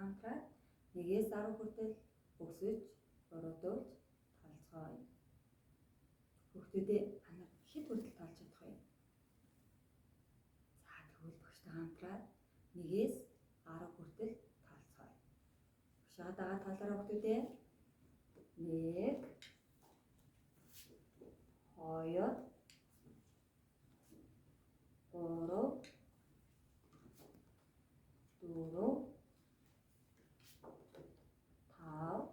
хамтраад 1-ээс 10 хүртэл өсөж, уруудуулж тоолцгооё. Хүүхдүүдээ та нар хэд хүртэл тоолж чадах вэ? За тэгвэл багштай хамтраад 1-ээс 10 хүртэл тоолцгооё. Багшаа дагаа тоолоорой хүүхдүүдээ. 1 2 3 4 5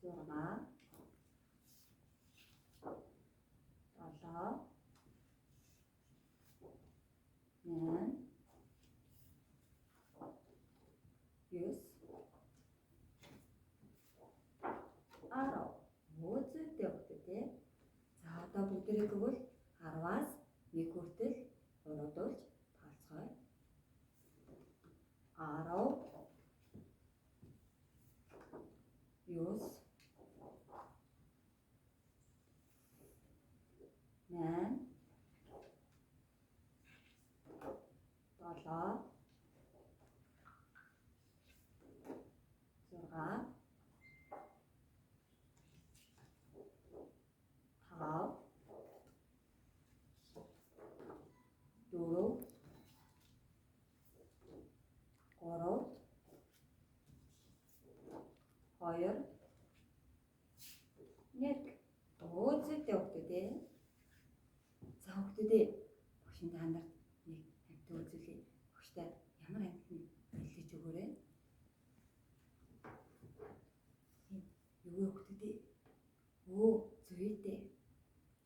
6 7 8 9 10. Өөзөлтэй хүүхдүүдээ. За одоо бүгдээрээ тэгвэл 10-аас 1 хүртэл уруудуулж тоолцгооё. 10 9 8 7 6 5 4 3 2 1. Өөзөлтэй хүүхдүүдээ. За хүүхдүүдээ, багш нь та нарт нэг амьтан үзүүлье. Багштай ямар амьтан бэлдэж өгөөрэй. Энэ юу вэ хүүхдүүдээ? Өө, зүйтэй.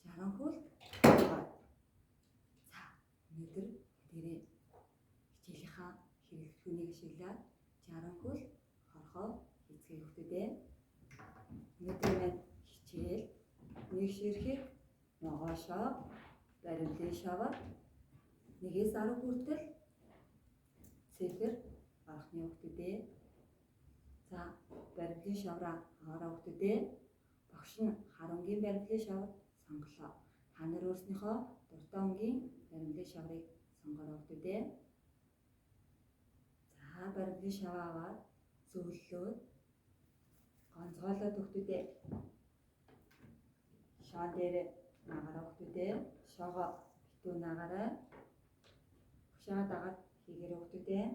Жаранхүлт. За, өнөөдөр бүгдээрээ хичээлийнхаа хэрэглэхүүнийг ашиглаад жаранхүлт хорхоо хийцгээе хүүхдүүдээ. Өнөөдөр маань хичээл нэг ширхэг ногоошоо баримлын шавар 1-ээс 10 хүртэл цифр орохны хүүхдүүдээ. За, баримлын шавраа аваараа хүүхдүүдээ. Багш нь харангийн баримлын шавар сонголоо. Та нар өөрснийхөө дуртай өнгийн баримлын шаврыг сонгороо хүүхдүүдээ. За, баримлын шаваа аваад зөөллөөд гонцгойлоод хүүхдүүдээ. Шоон дээр наагаараа хүүхдүүдээ. Шоогоо битүү наагаарай. Багшаа дагаад хийгээрэй хүүхдүүдээ.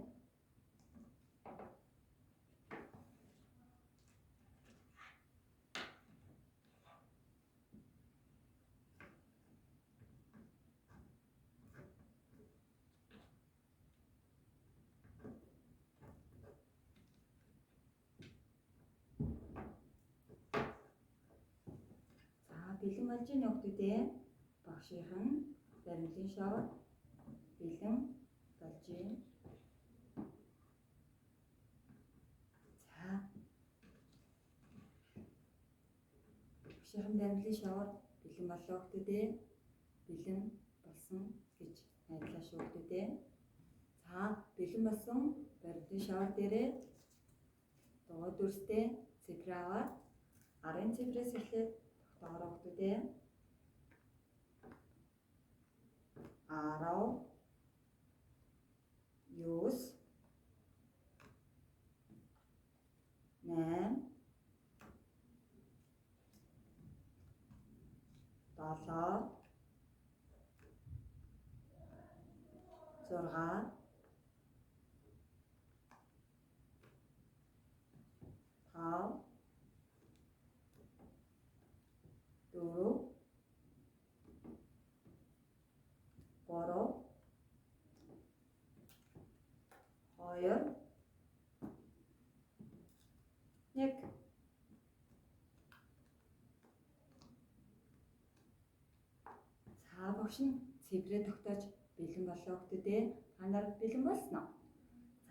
За, бэлэн болж байна хүүхдүүдээ. Багшийнх нь баримлын шавар бэлэн болж байна. За, багшийнх нь баримлын шавар бэлэн боллоо хүүхдүүдээ. Бэлэн болсон гэж найдлаа шүү хүүхдүүдээ. За, бэлэн болсон баримлын шавар дээрээ дугуй дүрстэй цифр аваад 10 цифрээс эхлээд тогтоогоорой хүүхдүүдээ. 10 9 8 7 6 5 4 3 2 1. За, багш нь цифрээ тогтоож бэлэн боллоо хүүхдүүдээ. Та нар бэлэн болсон уу?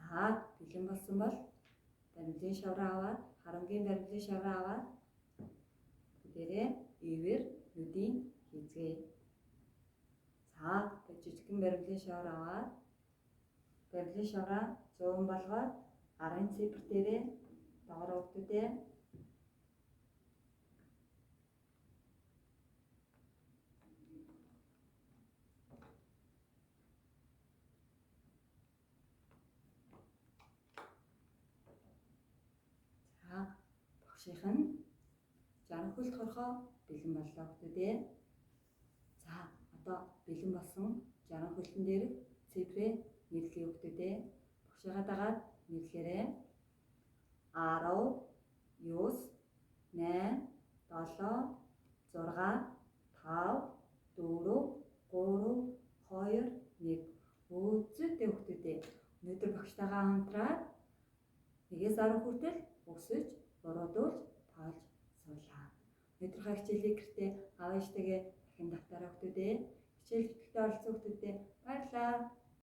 За, бэлэн болсон бол баримлын шавраа аваад, харангийн баримлын шавраа аваад бүгдээрээ ивэр нүдийн хийцгээе. За, жижигхэн баримлын шавар аваад баримлын шавраа 100 болгоод 10 цифр дээрээ доогоор хүүхдүүдээ. Багшийнх нь 60 хөлт хорхоо бэлэн боллоо хүмүүдээ. За, одоо бэлэн болсон 60 хөлтөн дээр цифрээ нэрлэе хүмүүдээ. Багшийнхаа дагаад нэрлээрэй. 10, 9, 8, 7, 6, 5, 4, 3, 2, 1. Өөзөдөө хүмүүдээ. Өнөөдөр багштайгаа хамтраад 1-ээс 10 хүртэл өсөж, буруудуулж, тоолж суулаа. Өнөөдрийнхөө хичээлийг гэртээ аав ээжтэйгээ дахин давтаарай хүмүүдээ. Хичээл идэвхтэй оролцсон хүмүүдээ баярлалаа.